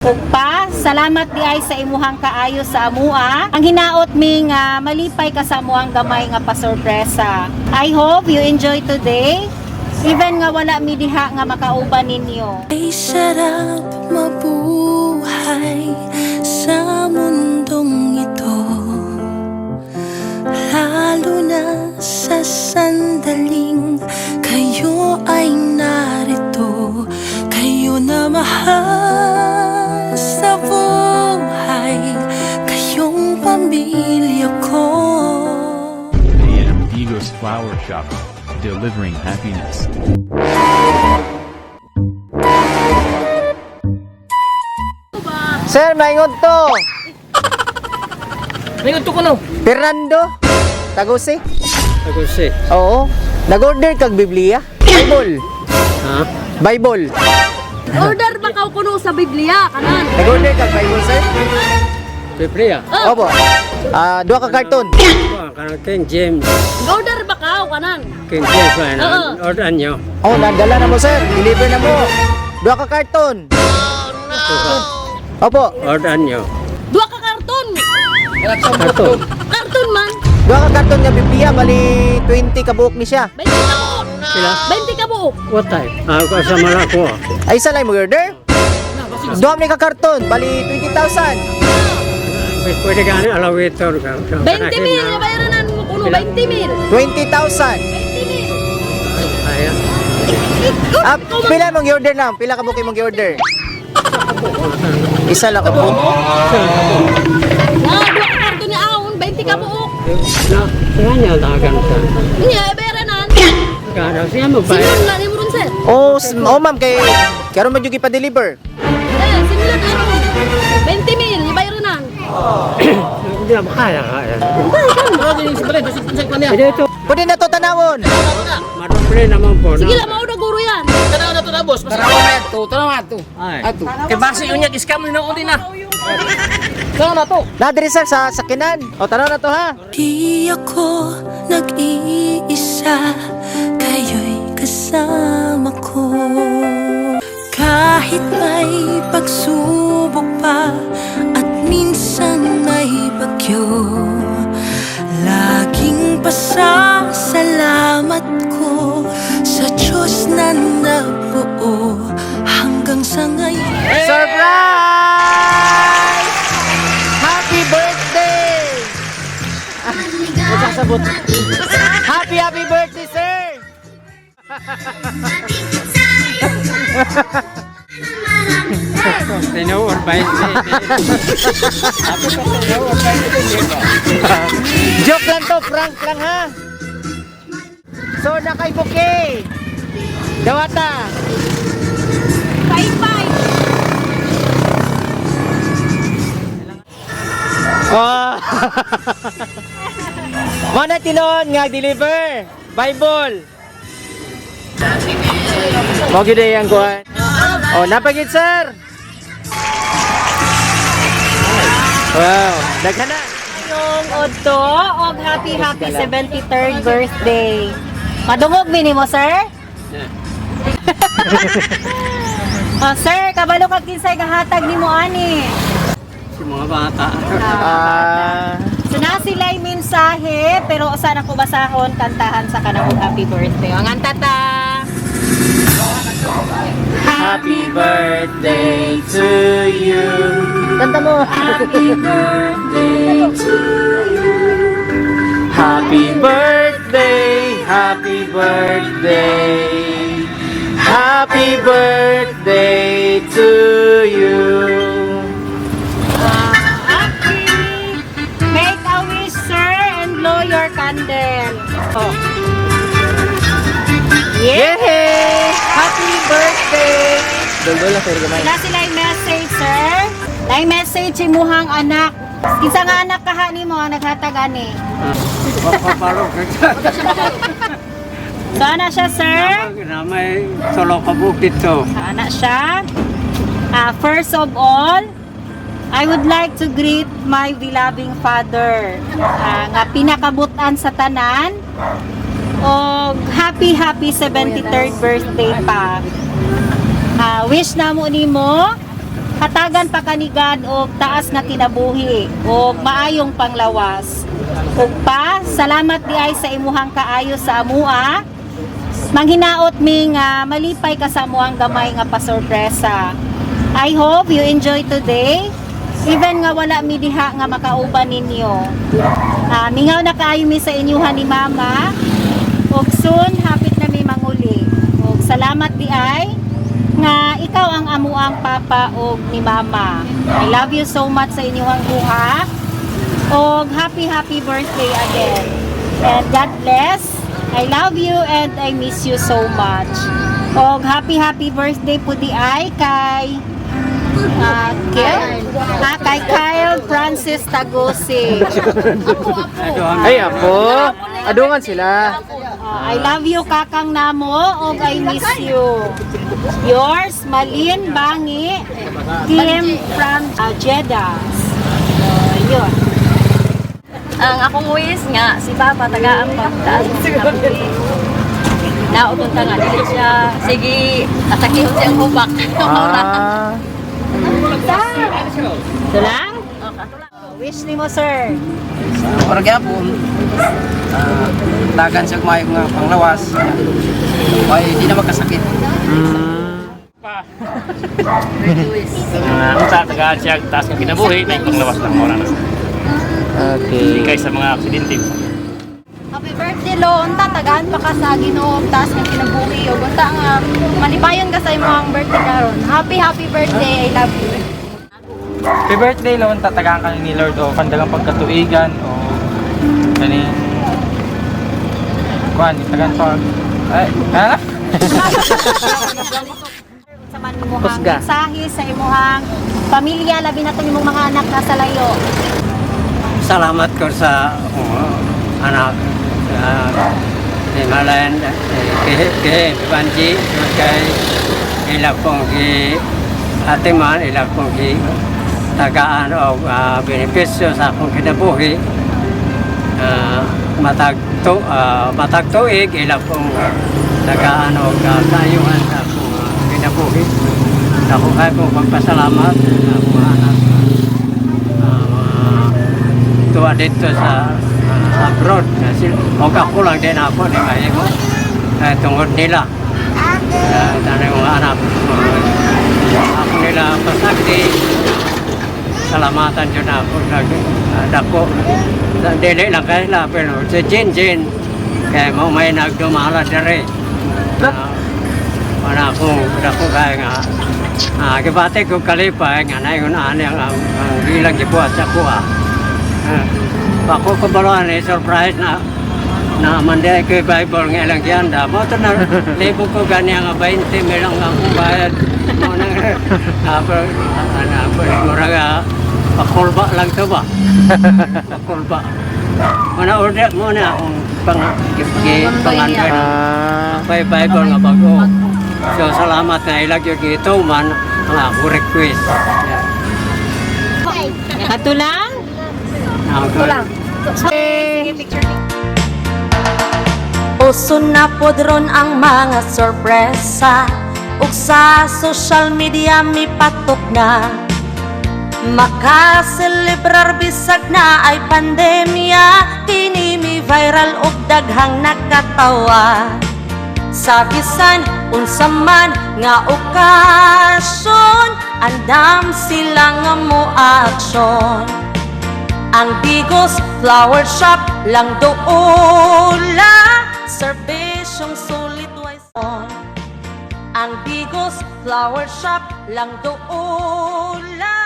Ug pa, salamat diay sa imuhang kaayo sa amua. Ang hinaot mi nga malipay ka sa amuang gamay nga pasorpresa. I hope you enjoy today. Even nga wala mi diha nga makauban ninyo. Ay sarap mabuhay sa mundong ito, lalo na sa sandaling kayo ay narito. Kayo na mahal sa buhay, kayong pamilya ko. AM Digos Flower Shop, delivering happiness. Sir, maingon to. Ngayon to ko no. Fernando Tagusi. Tagusi. Oo. Nag-order kag Biblia? Bible. Ha? Bible. Order ba ka kuno sa Biblia kanan? Nag-order kag Bible, sir? Biblia. Opo. Ah, duha ka karton. Oh, kanang King James. Order ba ka kanan? King James ba na? Oo. Order nyo. Oh, nadala na mo, sir. Deliver na mo. Duha ka karton. Opo. Order nyo. Duha ka karton. Karton. Karton man. Duha ka karton nga Biblia, bali 20 ka buok ni siya. 20 ka buok. Sila? 20 ka buok. What type? Ah, kasama lang ko. Ay, isa lang mo order? Duha ni ka karton, bali 20,000. Pwede ka na alawitor ka. 20 mil bayaran mo kuno 20 mil. 20,000. 20 mil. Ay, Ah, pila mong order lang? Pila ka buok imong order? Isa lang ka buok. Na duha ka karton ni ahon 20 ka buok. na, saan niya tagan sa? Niya bayaranan. Kada siya mo ba? Simon na nimo ron, sir. Oh, oh ma'am, kay karon man jud ipa-deliver. Eh, simon aron. 20 mil ibayaranan. Hindi na makaya kaya. Tanaw Hindi ito. Pwede na to tanawon. Madoble naman po. Sige lang mao na guro yan. na to na, boss. Tanaw na to, tanaw na to. Ay. Ato. Kay base yun niya scam ni na na. Tanaw na to. Na diri sir sa sakinan. O tanaw na to ha. Di ako nag-iisa, kayo'y kasama ko. Kahit may pagsubok pa at minsan may bagyo, laging pasasalamat ko sa Diyos na nabuo hanggang sa ngayon. Surprise! Happy birthday! Magsasabot. Happy happy birthday, sir! Tinuod ba yun? Joke lang to, prank lang ha. So nakay bouquet. Dawata. Bye bye. Oh. Mana tinon nga deliver Bible. Mo gyud ang kuan. Oh, napagid sir. Wow, daghan na. Yung Odto og happy happy 73rd birthday. Madungog mi nimo, sir? Oh, sir, kabalo kag kinsay gahatag nimo ani. Si mga bata. Ah, So na sila'y mensahe, pero usa na ko basahon, kantahan sa kanang happy birthday. Ang antata! Happy birthday to you. Kanta mo. Happy birthday to you. Happy birthday, happy birthday. Happy birthday to you. Happy! Make a wish, sir, and blow your candle. Oh. Yeah! Yay! Happy birthday! Dol-dol lang sir gamay. Wala sila yung message, sir. Nay message imuhang anak. Kinsa nga anak kaha nimo ang naghatag ani? Papaparo. So ana siya, sir. Na may solo ka bukid to. Ana siya. Ah, first of all, I would like to greet my beloved father nga pinakabutan sa tanan og happy happy 73rd birthday pa. Ah, wish namo nimo Hatagan pa ka ni God og taas nga kinabuhi og maayong panglawas. Ug pa, salamat di ay sa imuhang kaayo sa amua. Manghinaot mi nga malipay ka sa amuang gamay nga pasorpresa. I hope you enjoy today. Even nga wala mi diha nga makauban ninyo. Mingaw na kaayo mi sa inyuhan ni Mama. Ug soon hapit na mi manguli. Ug salamat di ay nga ikaw ang amuang papa ug ni Mama. I love you so much sa inyuhang duha. Og happy, happy birthday again. And God bless. I love you and I miss you so much. Og happy, happy birthday po di ay kay Kyle? Kay Kyle Francis Tagosi. Ay, apo. Adungan sila. I love you, kakang namo, og I miss you. Yours, Malin Bangi, Kim from Jeddah. So, yun. Ang akong wish nga si Papa tagaan pagtaas ng kinabuhi. Nautong ta nga dili siya sige atakihon siyang hubak. Ito lang? Wish ni mo, sir. Ora gyapon. Tagan sa maayong nga panglawas. Ay di na magkasakit. Unsa tagaan siya taas ng kinabuhi, may panglawas lang mo na. Okay. Kaysa mga aksidente. Happy birthday, Lo. Unta tagaan pa ka sa Ginoo taas ng kinabuhi ug unta nga malipayon ka sa imong birthday karon. Happy, happy birthday. I love you. Happy birthday, Lon. Tatagaan ka ni Lord o kandagang pagkatuigan o kaning kuan, tagaan pa. Ay, ha? Sa man imuhang Kusga. mensahe sa imuhang pamilya, labi na imong mga anak nasa layo. Salamat ko sa anak. Si Malen, kay Banji, kay ila kong gi ate man, ila kong gi tagaan o benepisyo sa akong kinabuhi. Matag tuig, ila kong tagaan o kaayuhan sa akong kinabuhi. Ako kay kong pagpasalamat sa akong mga anak. Tuwa dito sa abroad. Kasi og ako lang din ako ni mahimo. Eh, tungod nila. Tanay mga anak. Ako nila pasagdi. Salamatan dyan ako sa dako. Dili lang kay la pero sa Jin Jin kay mo may nagdumala dere. Wala akong dako kay nga gibati ko kalipay nga naingon ani ang ilang gibuhat sa kuha. Ako ko balo ni surprise na na manday ko Bible nga ilang giyanda. Mo to na libo ko gani nga 20 mil ang akong bayad. Mo na pero ana pero murag pakulba lang to ba. Pakulba. Mo na order mo na akong pang gi pangandoy. May Bible nga bago. So salamat na ilag yung ito man ang ako request. Yeah. Kato lang? Ako lang. Sige, picture. Uso na pod ron ang mga sorpresa ug sa social media mipatok na. Makaselebrar bisag na ay pandemya. Kini mi viral ug daghang nakatawa. Sa bisan unsa man nga okasyon, andam sila nga mo aksyon. Ang Digos Flower Shop lang doula. Serbisyong sulit wise on. Ang Digos Flower Shop lang doula.